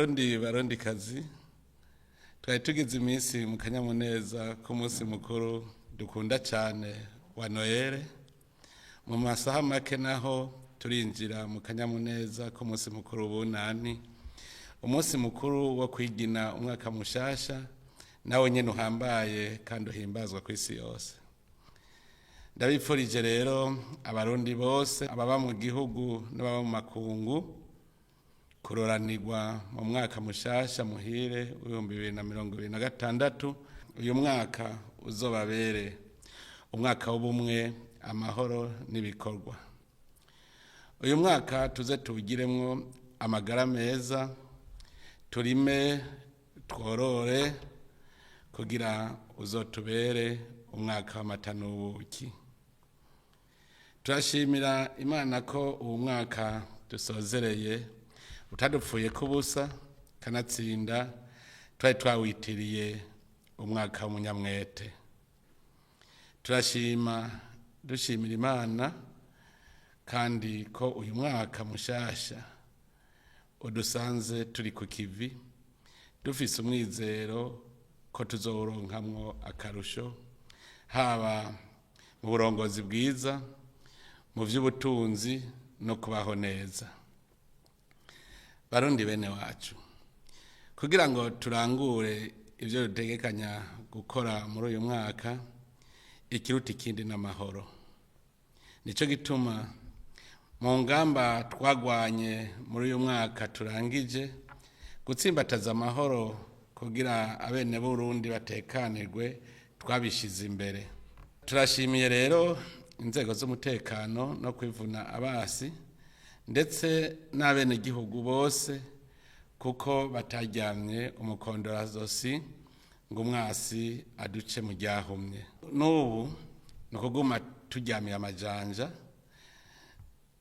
Barundi, Barundikazi, twari tugize iminsi mu kanyamuneza k'umunsi mukuru dukunda cyane wa Noël. Mu masaha make naho turinjira mu kanyamuneza k'umunsi mukuru w'Ubunani, umunsi mukuru wo kwigina umwaka mushasha, nawe nyene uhambaye kandi uhimbazwa ku isi yose. Ndabipfurije rero Abarundi bose, ababa mu gihugu n'ababa mu makungu, kuroranirwa mu mwaka mushasha muhire w'2026. Uyu mwaka uzobabere umwaka w'ubumwe, amahoro n'ibikorwa. Uyu mwaka tuze tuwugiremwo amagara meza, turime, tworore, kugira uzotubere umwaka w'amata n'ubuki. Turashimira Imana ko uwu mwaka dusozereye utadupfuye kubusa, kanatsinda twari twawitiriye umwaka w'umunyamwete. Turashima, dushimira Imana kandi ko uyu mwaka mushasha udusanze turi ku kivi, dufise umwizero ko tuzowuronkamwo akarusho, haba mu burongozi bwiza, mu vy'ubutunzi no kubaho neza. Barundi bene wacu, kugira ngo turangure ivyo dutegekanya gukora muri uyu mwaka, ikiruta ikindi n'amahoro. Nico gituma mu ngamba twagwanye muri uyu mwaka turangije, gutsimbataza amahoro kugira abene Burundi batekanirwe twabishize imbere. Turashimiye rero inzego z'umutekano no kwivuna abasi, ndetse n'abenegihugu bose, kuko bataryamye umukondorazosi ngo umwasi aduce mu ryahumye. N'ubu ni ukuguma turyamiye amajanja,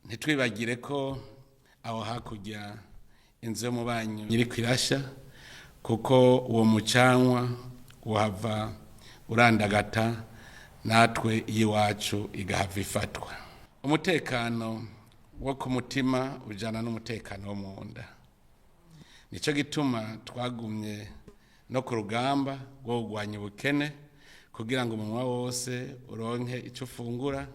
ntitwibagire ko aho hakurya inzu y'umubanyi iriko irasha, kuko uwo mucanwa uhava urandagata natwe iyiwacu igahava ifatwa. Umutekano wo ku mutima ujana n'umutekano wo mu nda. Nico gituma twagumye no ku rugamba rwo kurwanya ubukene, kugira ngo umunwa wose uronke ico ufungura,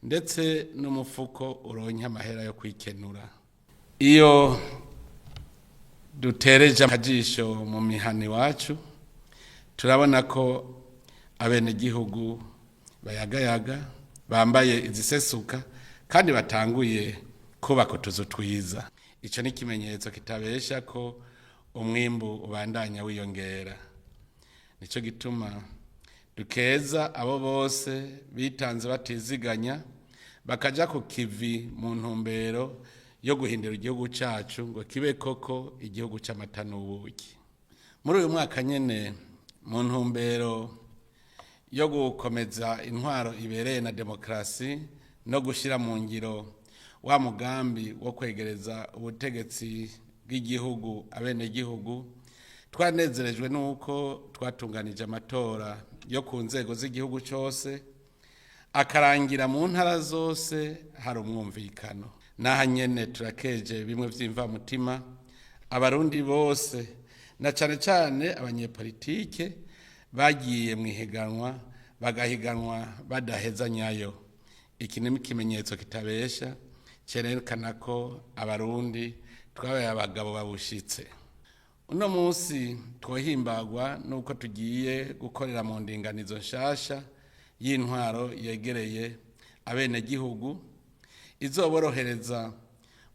ndetse n'umufuko uronke amahera yo kwikenura. Iyo dutereje akajisho mu mihana iwacu, turabona ko abenegihugu bayagayaga, bambaye izisesuka, kandi batanguye kubaka utuzu twiza. Ico ni ikimenyetso kitabesha ko umwimbu ubandanya wiyongera. Nico gituma dukeza abo bose bitanze batiziganya, bakaja ku kivi mu ntumbero yo guhindura igihugu cacu ngo kibe koko igihugu c'amata n'ubuki. Muri uyu mwaka nyene, mu ntumbero yo gukomeza intwaro ibereye na demokarasi no gushira mu ngiro wa mugambi wo kwegereza ubutegetsi bw'igihugu abenegihugu, twanezerejwe n'uko twatunganije amatora yo ku nzego z'igihugu cose, akarangira mu ntara zose hari umwumvikano. Naha nyene turakeje bimwe vy'imvamutima Abarundi bose, na cane cane abanyepolitike bagiye mw'ihiganwa, bagahiganwa badaheza nyayo. Iki ni ikimenyetso kitabesha cerekana ko Abarundi twabaye abagabo babushitse. Uno munsi twohimbagwa nuko tugiye gukorera mu ndinganizo nshasha y'intwaro yegereye abenegihugu, izoborohereza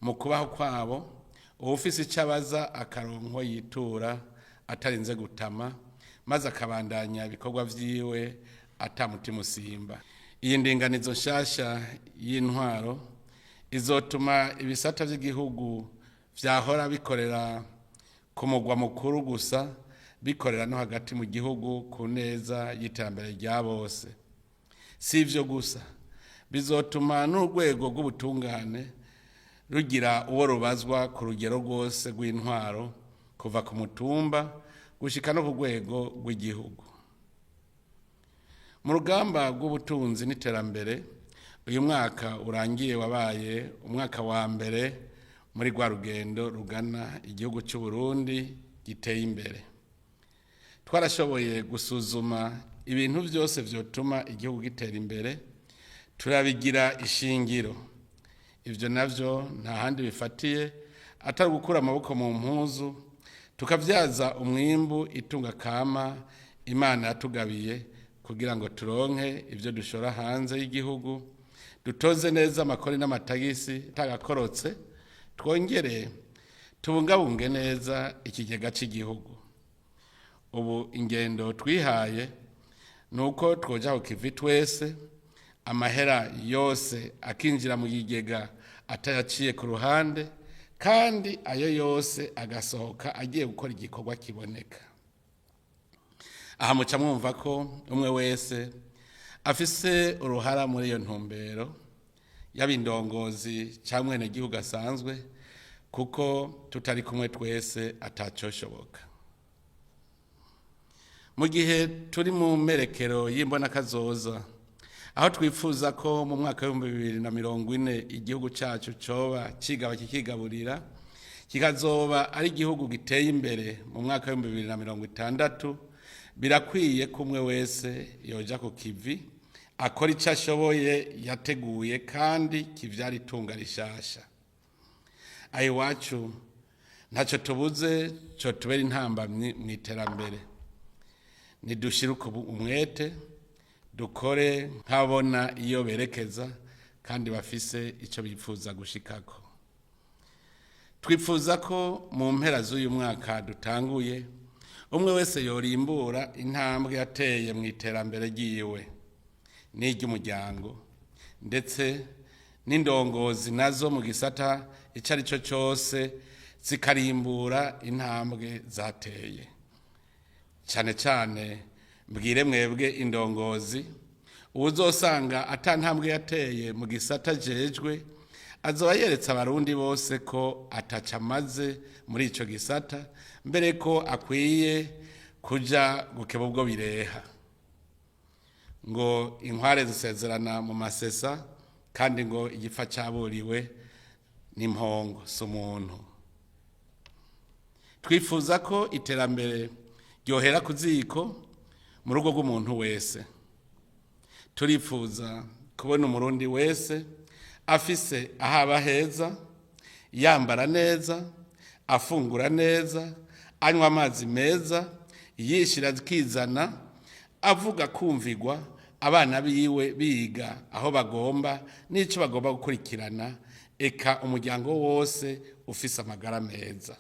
mu kubaho kwabo, uwufise ico abaza akaronko yitura atarinze gutama, maze akabandanya ibikorwa vyiwe ata mutima usimba. Iyi ndinganizo nshasha y'intwaro izotuma ibisata vy'igihugu vyahora bikorera ku mugwa mukuru gusa bikorera no hagati mu gihugu, ku neza y'iterambere rya bose. Si ivyo gusa, bizotuma n'urwego rw'ubutungane rugira uwo rubazwa ku rugero rwose rw'intwaro, kuva ku mutumba gushika no ku rwego rw'igihugu. Mu rugamba rw'ubutunzi n'iterambere, uyu mwaka urangiye wabaye umwaka wa mbere. Muri rwa rugendo rugana igihugu cy'u Burundi giteye imbere, twarashoboye gusuzuma ibintu byose vyotuma igihugu gitera imbere, turabigira ishingiro. Ivyo navyo nta handi bifatiye atari gukura amaboko mu mpuzu, tukavyaza umwimbu itunga kama Imana yatugabiye, kugira ngo turonke ivyo dushora hanze y'igihugu, dutoze neza amakori n'amatagisi tagakorotse, twongere tubungabunge neza ikigega cy'igihugu. Ubu ingendo twihaye ni uko twoja ku kivi twese, amahera yose akinjira mu kigega atayaciye ku ruhande, kandi ayo yose agasohoka agiye gukora igikorwa kiboneka. Aha muca mwumva ko umwe wese afise uruhara muri iyo ntumbero, yaba indongozi cyangwa umwenegihugu asanzwe, kuko tutari kumwe twese atacoshoboka. Mu gihe turi mu merekero y'imbonakazoza, aho twifuza ko mu mwaka w'2040 igihugu cyacu coba kigaba kikigaburira, kikazoba ari igihugu giteye imbere mu mwaka w'2060, birakwiye ko umwe wese yoja ku kivi, akora icyo ashoboye yateguye kandi kivyara itunga rishasha. Aho iwacu ntacyo tubuze co tubera intambamyi mu iterambere. Nidushire umwete, dukore nk'abona iyo berekeza kandi bafise icyo bifuza gushikako. Twifuza ko mu mpera z'uyu mwaka dutanguye, umwe wese yorimbura intambwe yateye mu iterambere ryiwe n'iry'umuryango, ndetse n'indongozi nazo mu gisata icyo ari cyo cyose zikarimbura intambwe zateye. Cyane cyane mbwire mwebwe indongozi, uwuzosanga ata ntambwe yateye mu gisata ajejwe, azoba yeretse Abarundi bose ko ataca amaze muri ico gisata, mbere ko akwiye kuja gukeba ubwo bireha. Ngo inkware zisezerana mu masesa, kandi ngo igipfa caburiwe n'impongo si umuntu. Twifuza ko iterambere ryohera ku ziko mu rugo rw'umuntu wese. Turifuza kubona Umurundi wese afise aho aba heza, yambara neza, afungura neza, anywa amazi meza, yishira akizana, avuga kumvigwa, abana biwe biga aho bagomba n'ico bagomba gukurikirana, eka umuryango wose ufise amagara meza.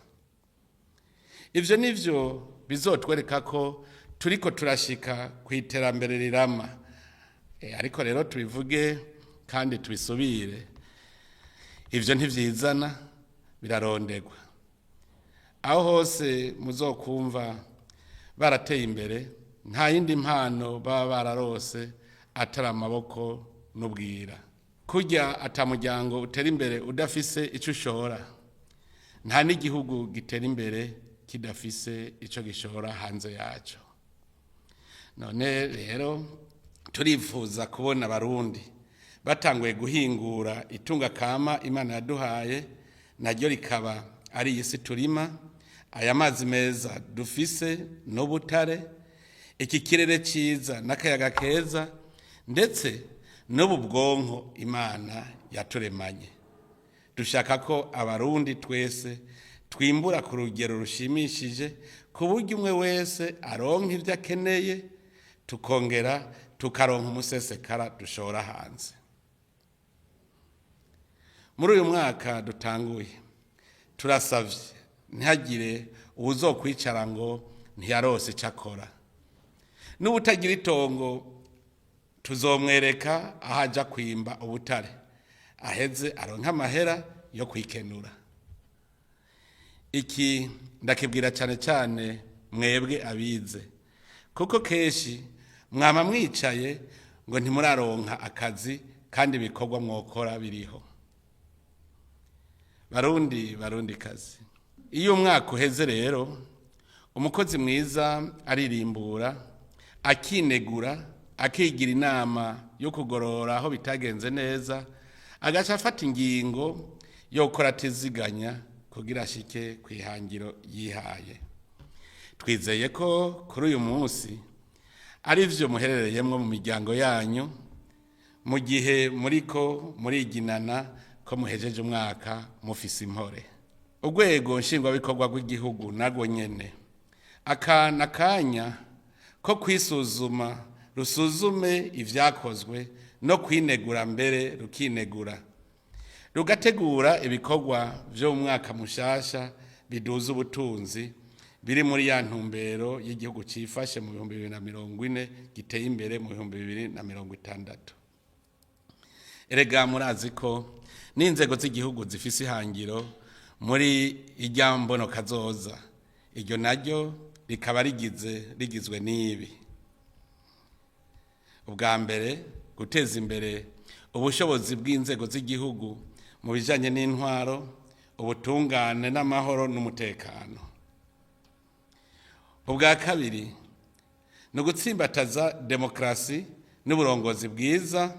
Ivyo nivyo bizotwereka ko turiko turashika ku iterambere rirama. Ariko rero tubivuge kandi tubisubire, ivyo ntivyizana, birarondegwa. Aho hose muzokumva barateye imbere, nta yindi mpano baba bararose atari amaboko n'ubwira. Kurya ata muryango utera imbere udafise ico ushora, nta n'igihugu gitera imbere kidafise ico gishora hanze yaco. None rero turifuza kubona Abarundi batanguye guhingura itunga kama Imana yaduhaye, naryo rikaba ari iyi si turima, aya mazi meza dufise n'ubutare, iki kirere ciza n'akayaga keza, ndetse n'ubu bwonko Imana yaturemanye. Dushaka ko Abarundi twese twimbura ku rugero rushimishije, ku buryo umwe wese aronka ivyo akeneye, tukongera tukaronka umusesekara dushora hanze. Muri uyu mwaka dutanguye, turasavye ntihagire uwuzokwicara ngo ntiyarose ico akora. N'uwutagira itongo tuzomwereka aho aja kwimba ubutare, aheze aronke amahera yo kwikenura. Iki ndakibwira cyane cyane mwebwe abize, kuko kenshi mwama mwicaye ngo ntimuraronka akazi kandi ibikorwa mwokora biriho. Barundi, Barundi kazi, iyo umwaka uheze rero, umukozi mwiza aririmbura, akinegura, akigira inama yo kugorora aho bitagenze neza, agaca afata ingingo. yo gukora atiziganya kugira ashike ku ihangiro yihaye. Twizeye ko kuri uyu munsi ari byo muherereyemo mu miryango yanyu, mu gihe muriko muriginana ko muhejeje umwaka mufise impore. Urwego nshingwabikorwa rw'igihugu narwo nyene aka n'akanya ko kwisuzuma, rusuzume ivyakozwe no kwinegura, mbere rukinegura, rugategura ibikorwa vyo mu mwaka mushasha biduza ubutunzi, biri muri ya ntumbero y'igihugu cifashe mu 2040, giteye imbere mu 2060. Erega murazi ko n'inzego z'igihugu zifise ihangiro muri irya mbono kazoza, iryo naryo rikaba rigizwe n'ibi: ubwa mbere, guteza imbere ubushobozi bw'inzego z'igihugu mu bijanye n'intwaro, ubutungane n'amahoro n'umutekano; ubwa kabiri, ni ugutsimbataza demokarasi n'uburongozi bwiza,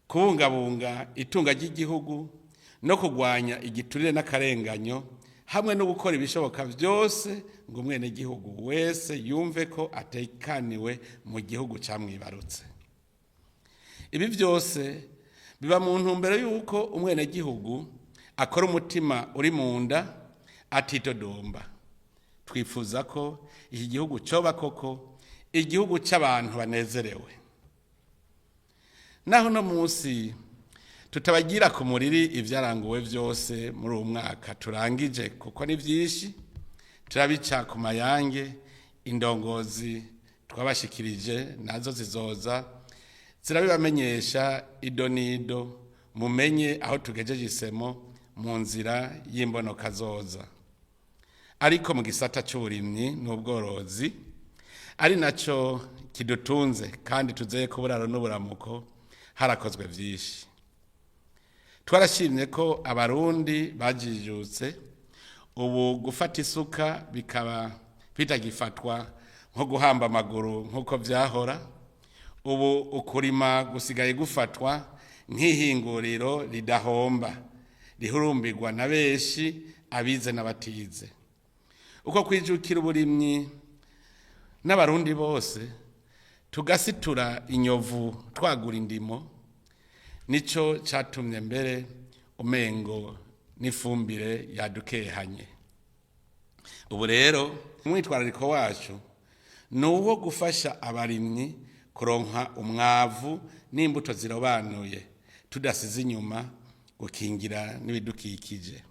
kubungabunga itunga ry'igihugu no kurwanya igiturire n'akarenganyo, hamwe no gukora ibishoboka byose ngo umwenegihugu wese yumve ko atekaniwe mu gihugu camwibarutse. Ibi byose biba mu ntumbero y'uko umwenegihugu akora umutima uri mu nda, atitodomba. Twifuza ko iki gihugu coba koko igihugu c'abantu banezerewe. Naho uno munsi tutabagira ku muriri ivyaranguwe vyose muri uwu mwaka turangije, kuko ni vyinshi, turabica ku mayange. Indongozi twabashikirije nazo zizoza zirabibamenyesha ido n'ido, mumenye aho tugejeje isemo mu nzira y'imbonokazoza. Ariko mu gisata c'uburimyi n'ubworozi, ari naco kidutunze kandi tuzeye ko uburaro n'uburamuko, harakozwe vyinshi. Twarashimye ko Abarundi bajijutse, ubu gufata isuka bikaba bitagifatwa nko guhamba amaguru nk'uko vyahora. Ubu ukurima gusigaye gufatwa nk'ihinguriro ridahomba, rihurumbirwa na benshi, abize n'abatize. Uko kwijukira uburimyi n'Abarundi bose tugasitura inyovu, twagura indimo, nico catumye mbere umengo n'ifumbire yadukehanye. Ubu rero umwitwarariko wacu ni uwo gufasha abarimyi kuronka umwavu n'imbuto zirobanuye, tudasize inyuma gukingira n'ibidukikije.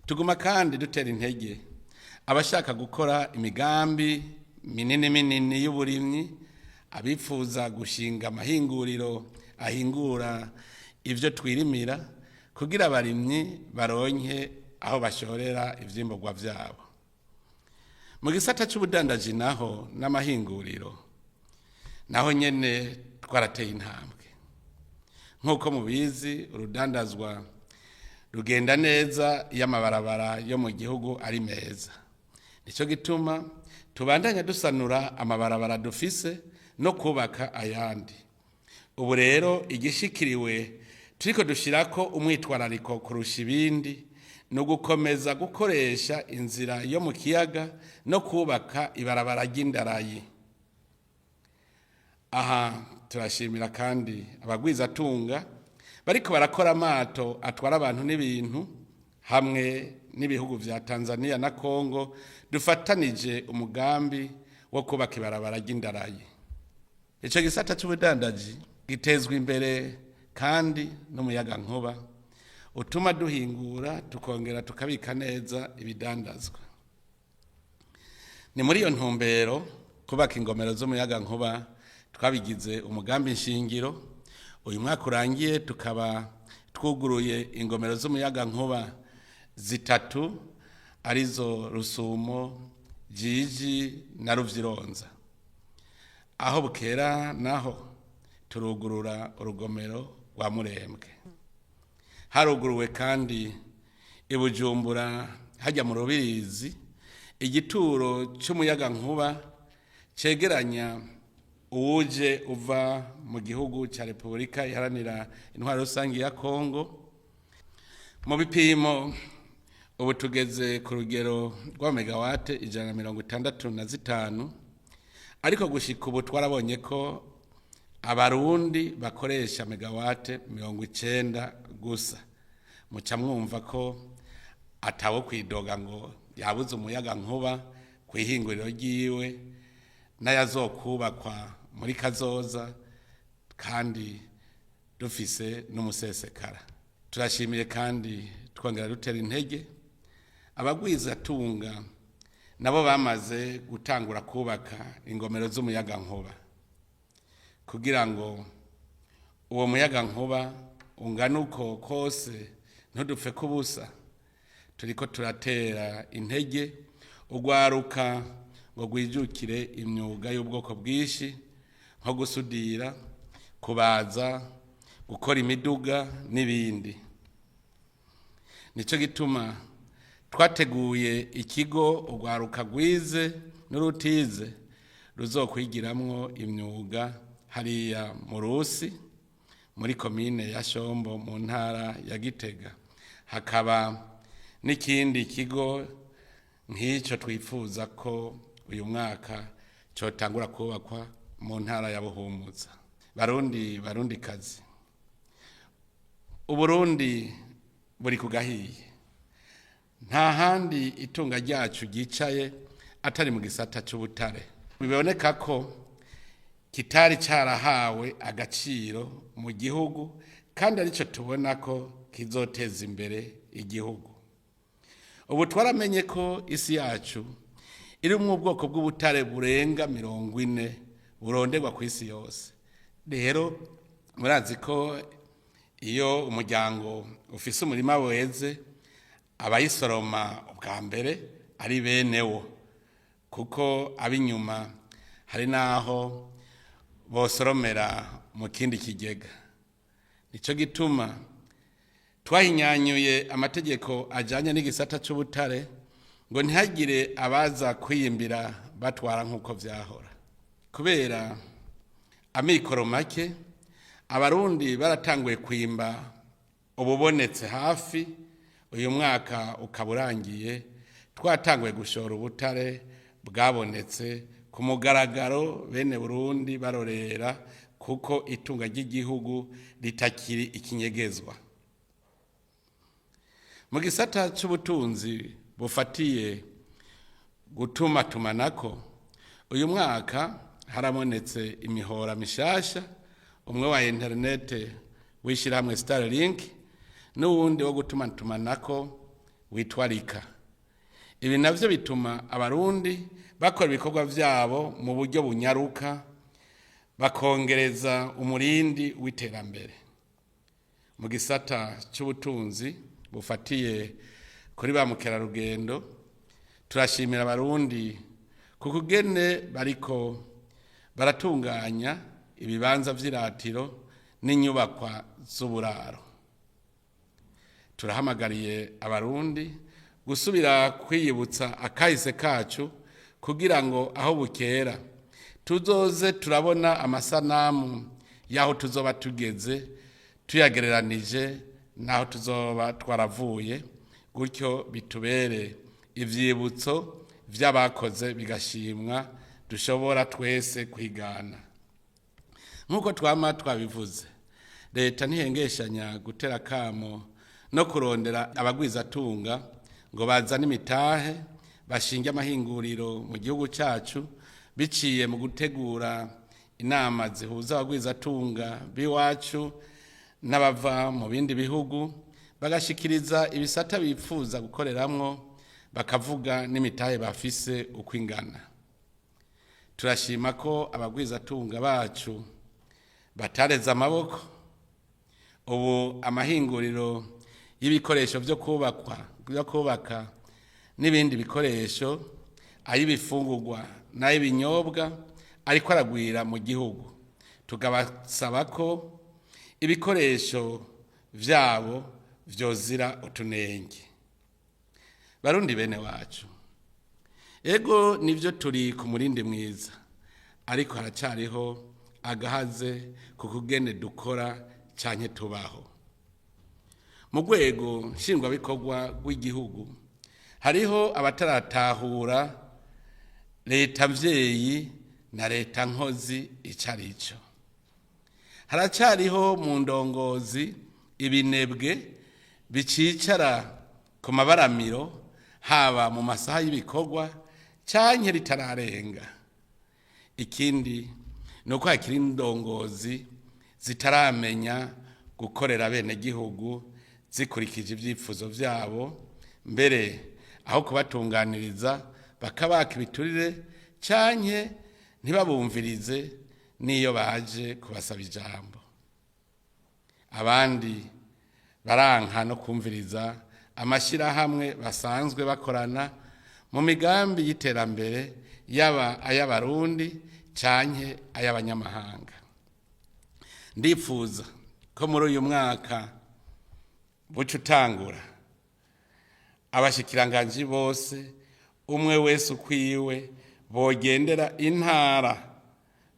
Tuguma kandi dutera intege abashaka gukora imigambi minini minini y'uburimyi, abifuza gushinga amahinguriro ahingura ivyo twirimira, kugira abarimyi baronke aho bashorera ivyimburwa vyabo. Mu gisata c'ubudandaji naho n'amahinguriro, naho nyene twarateye intambwe. Nk'uko mubizi, urudandazwa rugenda neza iyo amabarabara yo mu gihugu ari meza. Nico gituma tubandanya dusanura amabarabara dufise no kubaka ayandi. Ubu rero igishikiriwe turiko dushirako umwitwarariko kurusha ibindi ni ugukomeza gukoresha inzira yo mu kiyaga no kubaka ibarabara ry'indarayi. Aha turashimira kandi abagwizatunga bariko barakora amato atwara abantu n'ibintu, hamwe n'ibihugu vya Tanzania na Congo dufatanije umugambi wo kubaka ibarabara ry'indarayi. Ico gisata c'ubudandaji gitezwa imbere kandi n'umuyagankuba utuma duhingura tukongera tukabika neza ibidandazwa. Ni muri iyo ntumbero kubaka ingomero z'umuyagankuba twabigize umugambi nshingiro. Uyu mwaka urangiye tukaba twuguruye ingomero z'umuyagankuba zitatu, arizo Rusumo, Jiji na Ruvyironza. Aho bukera naho turugurura urugomero rwa Murembwe. Haruguruwe kandi i Bujumbura hajya mu Rubirizi igituro c'umuyagankuba cegeranya uwuje uva mu gihugu ca Repubulika Iharanira Intwaro Rusangi ya Kongo. Mu bipimo, ubu tugeze ku rugero rwa megawate 165, ariko gushika ubu twarabonye ko Abarundi bakoresha megawate 90 gusa. Muca mwumva ko atawo kwidoga ngo yabuze umuyaga nkuba ku ihinguriro ryiwe n'ayazokubakwa muri kazoza, kandi dufise n'umusesekara. Turashimiye kandi twongera dutera intege abagwizatunga nabo bamaze gutangura kubaka ingomero z'umuyaga nkuba, kugira ngo uwo muyaga nkuba ungana uko kose ntudupfe kubusa. Turiko turatera intege urwaruka ngo rwijukire imyuga y'ubwoko bwinshi, nko gusudira, kubaza, gukora imiduga n'ibindi. Nico gituma twateguye ikigo urwaruka rwize n'urutize ruzokwigiramwo imyuga hariya mu Rusi, muri komine ya Shombo, mu ntara ya Gitega. Hakaba n'ikindi kigo nk'icyo twifuza ko uyu mwaka cotangura kubakwa mu ntara ya Buhumuza. Barundi, Barundi kazi, Uburundi buri ku gahiye. Nta handi itunga ryacu ryicaye atari mu gisata c'ubutare. Biboneka ko kitari carahawe agaciro mu gihugu, kandi arico tubona ko kizoteza imbere igihugu. Ubu twaramenye ko isi yacu irimwo ubwoko bw'ubutare burenga 40 buronderwa ku isi yose. Rero murazi ko iyo umuryango ufise umurima weze, abayisoroma ubwa mbere ari bene wo, kuko ab'inyuma hari n'aho bosoromera mu kindi kigega. Nico gituma twahinyanyuye amategeko ajanye n'igisata c'ubutare, ngo ntihagire abaza kwiyimbira batwara nk'uko vyahora. Kubera amikoro make, Abarundi baratanguye kwimba ububonetse hafi. Uyu mwaka ukaba urangiye twatanguye gushora ubutare bwabonetse ku mugaragaro, bene Burundi barorera, kuko itunga ry'igihugu ritakiri ikinyegezwa. Mu gisata c'ubutunzi bufatiye gutumatumanako, uyu mwaka harabonetse imihora mishasha, umwe wa interinete w'ishirahamwe Starlink n'uwundi wo gutumatumanako witwa Rika. Ibi navyo bituma Abarundi bakora ibikorwa vyabo mu buryo bunyaruka, bakongereza umurindi w'iterambere. Mu gisata c'ubutunzi bufatiye kuri ba mukerarugendo, turashimira Abarundi ku kugene bariko baratunganya ibibanza vy'iratiro n'inyubakwa z'uburaro. Turahamagariye Abarundi gusubira kwiyibutsa akahise kacu, kugira ngo aho bukera tuzoze turabona amasanamu y'aho tuzoba tugeze, tuyagereranije n'aho tuzoba twaravuye, gutyo bitubere ivyibutso vy'abakoze bigashimwa dushobora twese kwigana. Nk'uko twama twabivuze, leta ntihengeshanya gutera akamo no kurondera abagwizatunga ngo bazane imitahe, bashinge amahinguriro mu gihugu cacu, biciye mu gutegura inama zihuza abagwizatunga b'iwacu n'abava mu bindi bihugu, bagashikiriza ibisata bipfuza gukoreramwo, bakavuga n'imitahe bafise uko ingana. Turashima ko abagwizatunga bacu batareze amaboko. Ubu amahinguriro y'ibikoresho vyo kubakwa, vyo kubaka n'ibindi bikoresho, ay'ibifungurwa n'ay'ibinyobwa ariko aragwira mu gihugu, tukabasaba ko ibikoresho vyabo vyozira utunenge. Barundi bene wacu, ego nivyo, turi ku murindi mwiza, ariko haracariho agahaze ku kugene dukora canke tubaho. Mu rwego nshingwabikorwa rw'igihugu hariho abataratahura leta mvyeyi na leta nkozi ico arico. Haracariho mu ndongozi ibinebwe bicicara ku mabaramiro, haba mu masaha y'ibikorwa canke ritararenga. Ikindi ni uko hakiri indongozi zitaramenya gukorera abenegihugu zikurikije ivyifuzo vyabo, mbere aho kubatunganiriza bakabaka ibiturire canke ntibabumvirize n'iyo baje kubasaba ijambo. Abandi baranka no kumviriza amashirahamwe basanzwe bakorana mu migambi y'iterambere, yaba ay'Abarundi canke ay'abanyamahanga. Ndipfuza ko muri uyu mwaka buca utangura, abashikiranganji bose umwe wese ukwiwe bogendera intara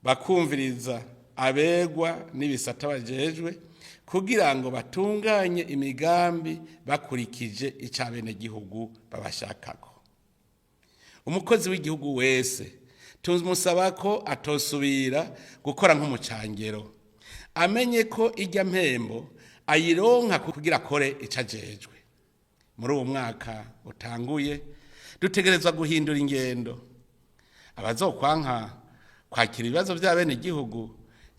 bakumviriza abegwa n'ibisata bajejwe, kugira ngo batunganye imigambi bakurikije ico abenegihugu babashakako. Umukozi w'igihugu wese tumusaba ko atosubira gukora nk'umucangero, amenye ko irya mpembo ayironka kugira akore ico ajejwe. Muri uwo mwaka utanguye dutegerezwa guhindura ingendo. Abazokwanka kwakira ibibazo vy'abenegihugu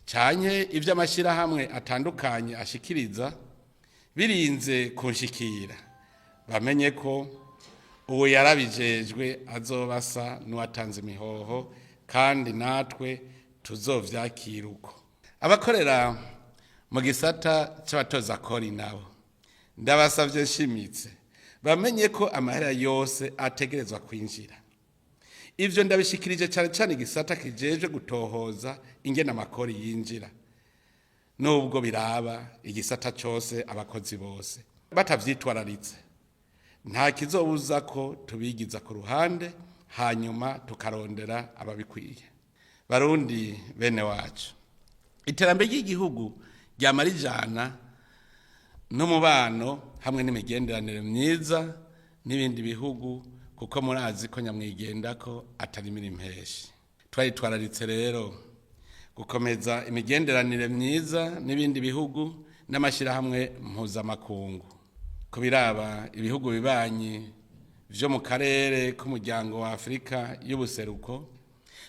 canke ivy'amashirahamwe atandukanye ashikiriza birinze kunshikira, bamenye ko uwo yarabijejwe azoba asa n'uwatanze imihoho, kandi natwe tuzovyakira uko. Abakorera mu gisata c'abatoza kori nabo ndabasavye nshimitse bamenye ko amahera yose ategerezwa kwinjira. Ivyo ndabishikirije cane cane igisata kijejwe gutohoza ingene amakori yinjira, nubwo biraba igisata cose abakozi bose batavyitwararitse nta kizobuza ko tubigiza ku ruhande, hanyuma tukarondera ababikwiye. Barundi bene wacu, iterambere ry'igihugu ryama rijana n'umubano hamwe n'imigenderanire myiza n'ibindi bihugu, kuko murazi ko nyamwigendako atarimira impeshi. Twaritwararitse rero gukomeza imigenderanire myiza n'ibindi bihugu n'amashirahamwe mpuzamakungu. Ku biraba ibihugu bibanyi vyo mu karere k'umuryango wa Afurika y'ubuseruko,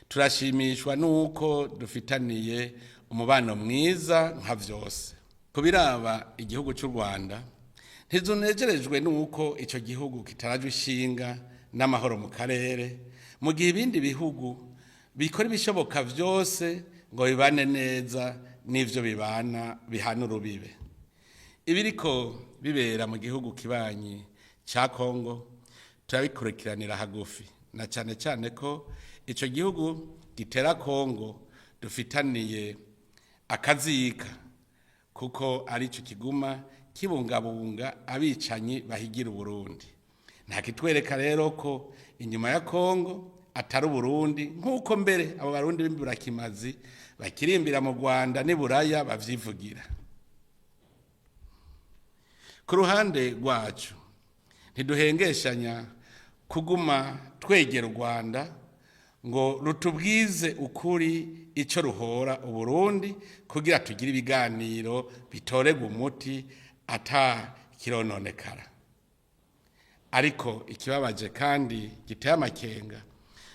turashimishwa n'uko dufitaniye umubano mwiza nka vyose. Ku biraba igihugu c'u Rwanda, ntizunejerejwe n'uko ico gihugu kitarajwe ishinga n'amahoro mu karere, mu gihe ibindi bihugu bikora ibishoboka vyose ngo bibane neza n'ivyo bibana bihana urubibe. Ibiriko bibera mu gihugu kibanyi ca Kongo turabikurikiranira hagufi, na cane cane ko ico gihugu gitera Kongo dufitaniye akazika, kuko arico kiguma kibungabunga abicanyi bahigira Uburundi. Nta kitwereka rero ko inyuma ya Kongo atari Uburundi, nk'uko mbere abo Barundi b'imburakimazi bakirimbira mu Rwanda n'i Buraya bavyivugira. Ku ruhande rwacu ntiduhengeshanya kuguma twegera u Rwanda ngo rutubwize ukuri ico ruhora Uburundi, kugira tugire ibiganiro bitoregwa umuti ata kirononekara. Ariko ikibabaje kandi giteye amakenga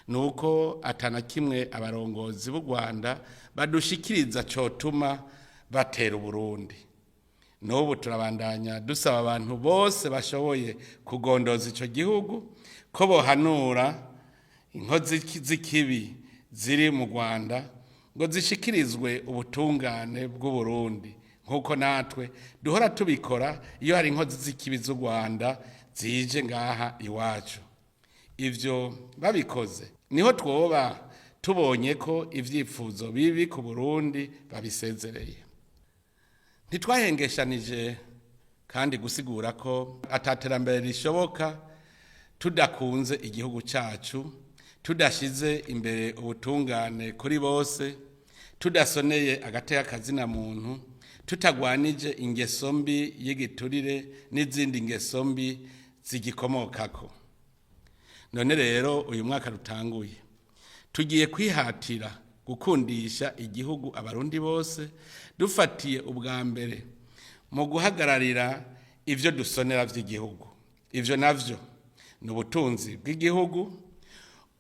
ni uko atana kimwe abarongozi b'u Rwanda badushikiriza cotuma batera Uburundi. N'ubu turabandanya dusaba abantu bose bashoboye kugondoza ico gihugu ko bohanura inkozi z'ikibi ziri mu Rwanda ngo zishikirizwe ubutungane bw'Uburundi, nk'uko natwe duhora tubikora iyo hari inkozi z'ikibi z'u Rwanda zije ngaha iwacu. Ivyo babikoze niho twoba tubonye ko ivyifuzo bibi ku Burundi babisezereye. Ntitwahengeshanije kandi gusigura ko ataterambere rishoboka tudakunze igihugu cacu, tudashize imbere ubutungane kuri bose, tudasoneye agateka kazina muntu. Tutagwanije ingeso mbi y'igiturire n'izindi ngeso mbi zigikomokako. None rero uyu mwaka rutanguye, tugiye kwihatira gukundisha igihugu abarundi bose, dufatiye ubwa mbere mu guhagararira ivyo dusonera vy'igihugu. Ivyo navyo ni ubutunzi bw'igihugu,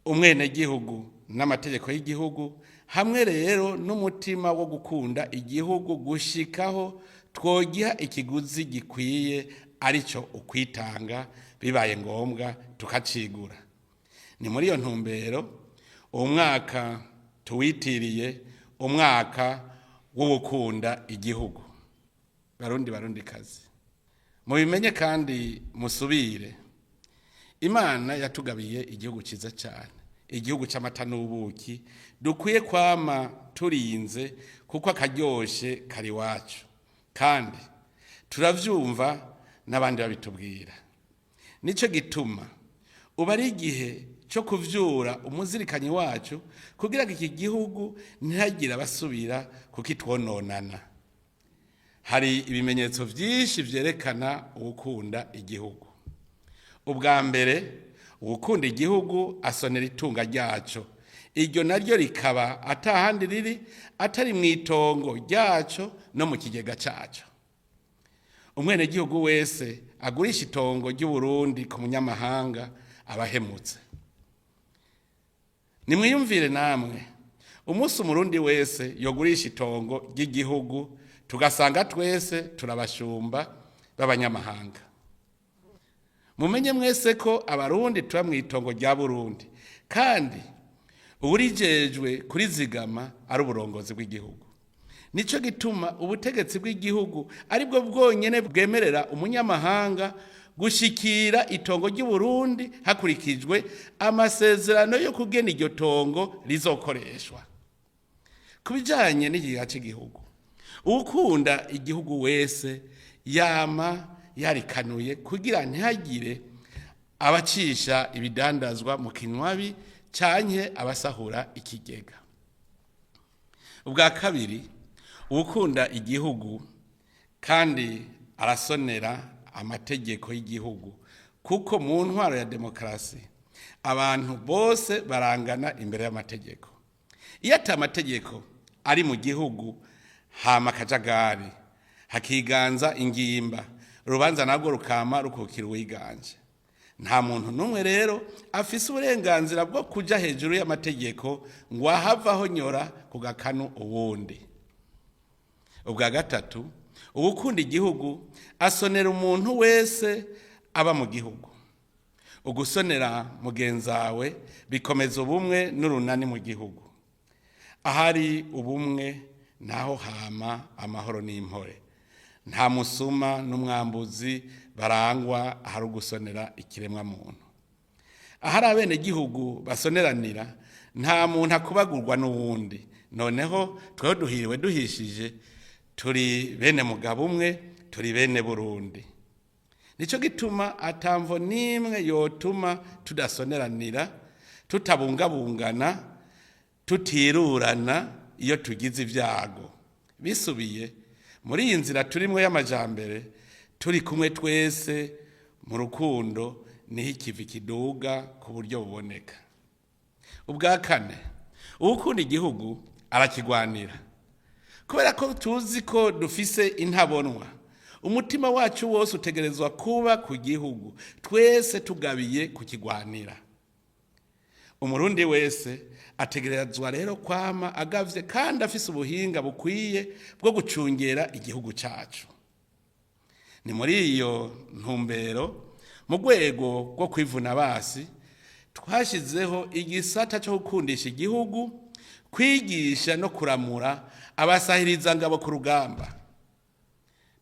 umwenegihugu n'amategeko y'igihugu, hamwe rero n'umutima wo gukunda igihugu gushikaho twogiha ikiguzi gikwiye, arico ukwitanga, bibaye ngombwa tukacigura. Ni muri iyo ntumbero uwo mwaka tuwitiriye umwaka wo gukunda igihugu. Barundi, barundi kazi, mubimenye kandi musubire, Imana yatugabiye igihugu cyiza cyane, igihugu cy'amata n'ubuki, dukwiye kwama turinze kuko akaryoshe kari iwacu, kandi turavyumva n'abandi babitubwira. Nico gituma ubu ari igihe cyo kuvyura umuzirikanyi wacu kugira ngo iki gihugu ntihagire abasubira kukitwononana. Hari ibimenyetso vyinshi vyerekana uwukunda igihugu. Ubwa mbere, uwukunda igihugu asonera itunga ryaco, iryo naryo rikaba atahandi riri atari mu itongo ryaco no mu kigega caco. Umwenegihugu wese agurisha itongo ry'Uburundi ku munyamahanga aba ahemutse. Nimwiyumvire namwe umunsi umurundi wese yogurisha itongo ry'igihugu, tugasanga twese turabashumba b'abanyamahanga. Mumenye mwese ko abarundi tuba mu itongo rya Burundi, kandi uburijejwe kurizigama ari uburongozi bw'igihugu. Nico gituma ubutegetsi bw'igihugu aribwo bwonyene bwemerera umunyamahanga gushikira itongo ry'Uburundi hakurikijwe amasezerano yo kugena iryo tongo rizokoreshwa. Ku bijanye n'ikigega c'igihugu, uwukunda igihugu wese yama yarikanuye kugira ntihagire abacisha ibidandazwa mu kinywabi canke abasahura ikigega. Ubwa kabiri, uwukunda igihugu kandi arasonera amategeko y'igihugu, kuko mu ntwaro ya demokarasi abantu bose barangana imbere y'amategeko. Iyo ata amategeko ari mu gihugu, hama akajagari, hakiganza ingimba, urubanza nabwo rukama rukukira uwiganje. Nta muntu n'umwe rero afise uburenganzira bwo kuja hejuru y'amategeko ngo ahavaho nyora ku gakanu uwundi. Ubwa gatatu, uwukunda igihugu asonera umuntu wese aba mu gihugu. Ugusonera mugenzawe bikomeza ubumwe n'urunani mu gihugu. Ahari ubumwe naho hama amahoro n'impore. Nta musuma n'umwambuzi barangwa ahari ugusonera ikiremwa muntu. Ahari abenegihugu basoneranira, nta muntu akubagurwa n'uwundi. Noneho tweho duhiriwe duhishije, turi bene mugabo umwe, turi bene Burundi. Nico gituma atamvo n'imwe yotuma tudasoneranira, tutabungabungana, tutirurana iyo tugize ibyago. Bisubiye muri iyi nzira turimwo y'amajambere, turi kumwe twese mu rukundo, niho ikivi kiduga ku buryo buboneka. Ubwa kane, uwukunda igihugu arakigwanira. Kubera ko tuzi ko dufise intabonwa, umutima wacu wose utegerezwa kuba ku gihugu, twese tugabiye kukigwanira. Umurundi wese ategerezwa rero kwama agavye kandi afise ubuhinga bukwiye bwo gucungera igihugu cacu. Ni muri iyo ntumbero, mu rwego rwo kwivuna basi, twashizeho igisata co gukundisha igihugu, kwigisha no kuramura abasahirizangabo ku rugamba.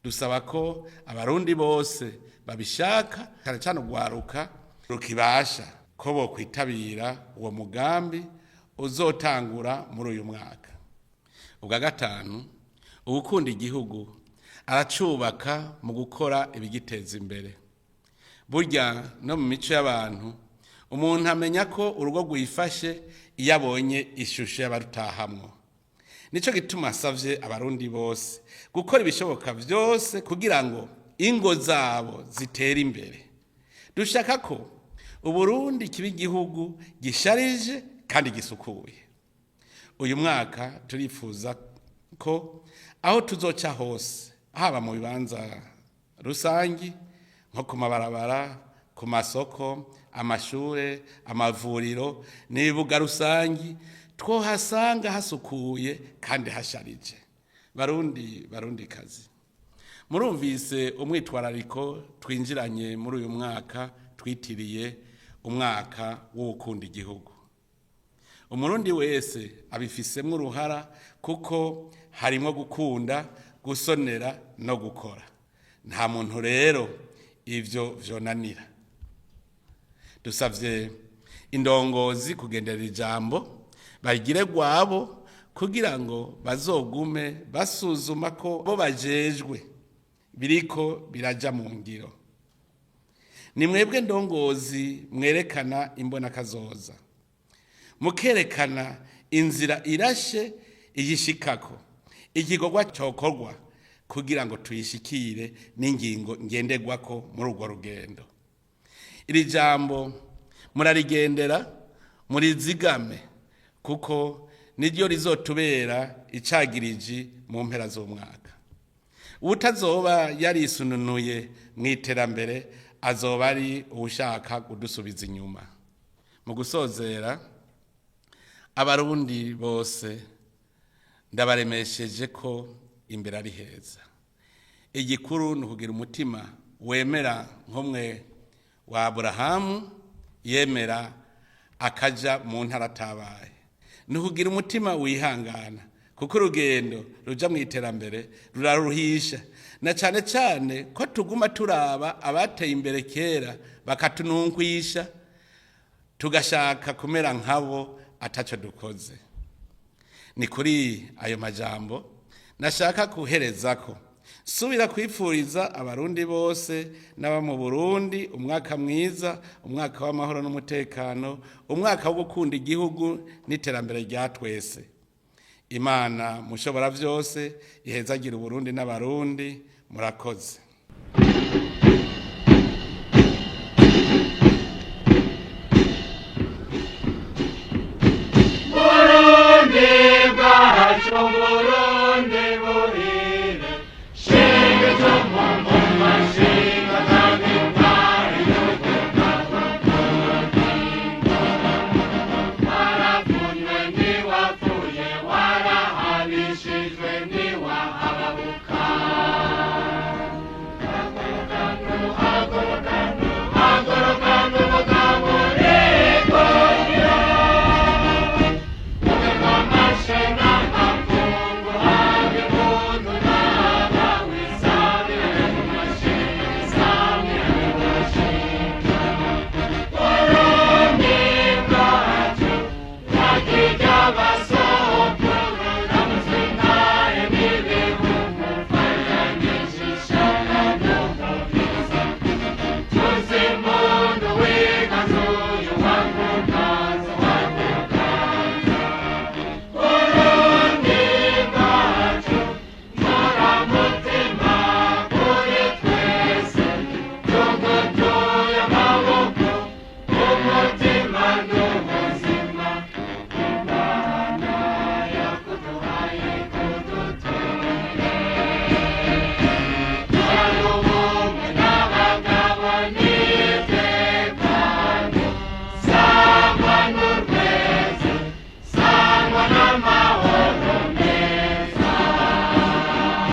Dusaba ko abarundi bose babishaka, cane cane urwaruka rukibasha, ko bokwitabira uwo mugambi uzotangura muri uyu mwaka. Ubwa gatanu, uwukunda igihugu aracubaka mu gukora ibigiteza imbere. Burya no mu mico y'abantu, umuntu amenya ko urugo rwifashe iyo abonye ishusho y'abarutahamwo. Nico gituma nsavye Abarundi bose gukora ibishoboka vyose kugira ngo ingo zabo zitere imbere. Dushaka ko Uburundi kiba igihugu gisharije kandi gisukuye. Uyu mwaka turifuza ko aho tuzoca hose, haba mu bibanza rusangi nko ku mabarabara, ku masoko, amashure, amavuriro n'ibibuga rusangi, twohasanga hasukuye kandi hasharije. Barundi, Barundi kazi, murumvise umwitwarariko twinjiranye muri uyu mwaka twitiriye umwaka w'ukunda igihugu. Umurundi wese abifisemwo uruhara, kuko harimwo gukunda, gusonera no gukora. Nta muntu rero ivyo vyonanira. Dusavye indongozi kugendera ijambo bagire gwabo, kugira ngo bazogume basuzuma ko bo bajejwe biriko biraja mu ngiro. Ni mwebwe ndongozi mwerekana imbonakazoza, mukerekana inzira irashe iyishikako, igikorwa cokorwa kugira ngo tuyishikire, n'ingingo ngenderwako muri urwo rugendo. Iri jambo murarigendera, murizigame, kuko niryo rizotubera icagiriji mu mpera z'umwaka. Utazoba yarisununuye mu iterambere azoba ari uwushaka kudusubiza inyuma. Mu gusozera, Abarundi bose ndabaremesheje ko imbere ari heza. Igikuru ni ukugira umutima wemera nk'umwe wa Aburahamu yemera akaja mu ntara atabaye, ni ukugira umutima wihangana, kuko urugendo ruja mu iterambere ruraruhisha, na cane cane ko tuguma turaba abateye imbere kera bakatununkwisha, tugashaka kumera nkabo ataco dukoze. Ni kuri ayo majambo nashaka kuherezako subira kwipfuriza Abarundi bose n'aba mu Burundi umwaka mwiza, umwaka w'amahoro n'umutekano, umwaka wo gukunda igihugu n'iterambere rya twese. Imana mushobora vyose ihezagira Uburundi n'Abarundi. Murakoze.